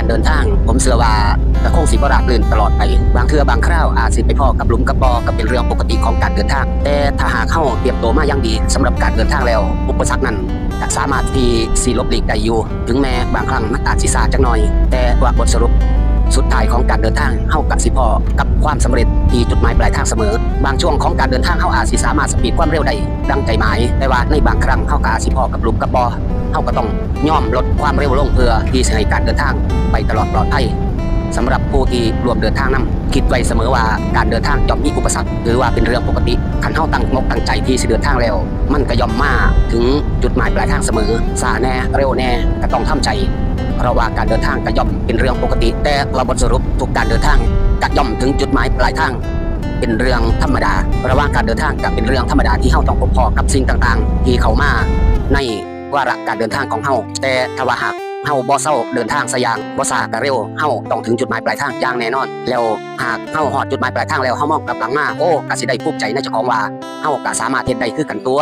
ເດີນທາງ, ຜົມເຊື່ອວ່າກະຄົງຊິບໍ່ລາບລື່ນຕະຫຼອດໄປ. ບາງເທື່ອບາງຄາວອາດຊິໄປພໍ້ກັບຫຼຸມກັບບໍ່ ກໍເປັນເລື່ອງປົກກະຕິຂອງການເດີນທາງ, ແຕ່ຖ້າຫາກເຮົາຕຽມໂຕມາຢ່າງດີສຳລັບການເດີນທາງແລ້ວ, ອຸປະສັກນັ້ນກະສາມາດທີ່ຊິຫຼົບຫຼີກໄດ້ຢູ່. ເຖິງແມ້ບາງຄັ້ງມັນອາດຊິຊ້າຈັກໜ່ອຍ, ແຕ່ວ່າບົດສະຫຼຸບສຸດທ້າຍຂອງການເດີນທາງ, ເຮົາກະຊິພໍ້ກັບຄວາມສຳເລັດທີ່ຈຸດໝາຍປາຍທາງສະເໝີ. ບາງຊ່ວງຂອງການເດີນທາງ, ເຮົາອາດຊິສາມາດສະປີດຄວາມເລັວໄດ້ດັ່ງໃຈໝາຍ, ແຕ່ວ່າໃນບາງຄັ້ງເຮົາກະອາດຊິພໍ້ກັບຫຼຸມກັບບໍ່. ເຮົາກະຕ້ອງຍອມລົດຄວາມເລັວລົງເພື່ອທີ່ຊິໃຫ້ການເດີນທາງໄປຕະຫຼອດປອດໄພ. ສຳລັບຜູ້ທີ່ຮ່ວມເດີນທາງນຳ, ຄິດໄວ້ສະເໝີວ່າການເດີນທາງຍ່ອມມີອຸປະສັກ, ຖືວ່າເປັນເລື່ອງປົກກະຕິ. ຄັນເຮົາຕັ້ງອົກຕັ້ງໃຈທີ່ຊິເດີນທາງແລ້ວ, ມັນກະຍ່ອມມາເຖິງຈຸດໝາຍປາຍທາງສະເໝີ. ຊ້າແດ່, ເລັວແດ່, ກະຕ້ອງທຳໃຈ, ເພາະວ່າການເດີນທາງກະຍ່ອມເປັນເລື່ອງປົກກະຕິ, ແຕ່ວ່າບົດສະຫຼຸບທຸກການເດີນທາງກະຍ່ອມເຖິງຈຸດໝາຍປາຍທາງເປັນເລື່ອງທຳມະດາ. ລະຫວ່າງການເດີນທາງກະເປັນເລື່ອງທຳມະດາທີ່ເຮົາຕ້ອງພົບພໍ້ກັບສິ່ງຕ່າງໆທີ່ເຂົ້າມາໃນວາລະການເດີນທາງຂອງເຮົາ. ແຕ່ຖ້າວ່າຫາກເຮົາບໍ່ເຊົາເດີນທາງສາຢ່າງ, ບໍ່ຊ້າກະເລັວ, ເຮົາຕ້ອງເຖິງຈຸດໝາຍປາຍທາງຢ່າງແນ່ນອນ. ແລ້ວຫາກເຮົາຮອດຈຸດໝາຍປາຍທາງແລ້ວ, ເຮົາມອງກັບຫຼັງມາ, ໂອ້, ກະຊິໄດ້ພູມໃຈໃນເຈົ້າຂອງວ່າ ເຮົາກະສາມາດເຮັດໄດ້ຄືກັນຕົວ.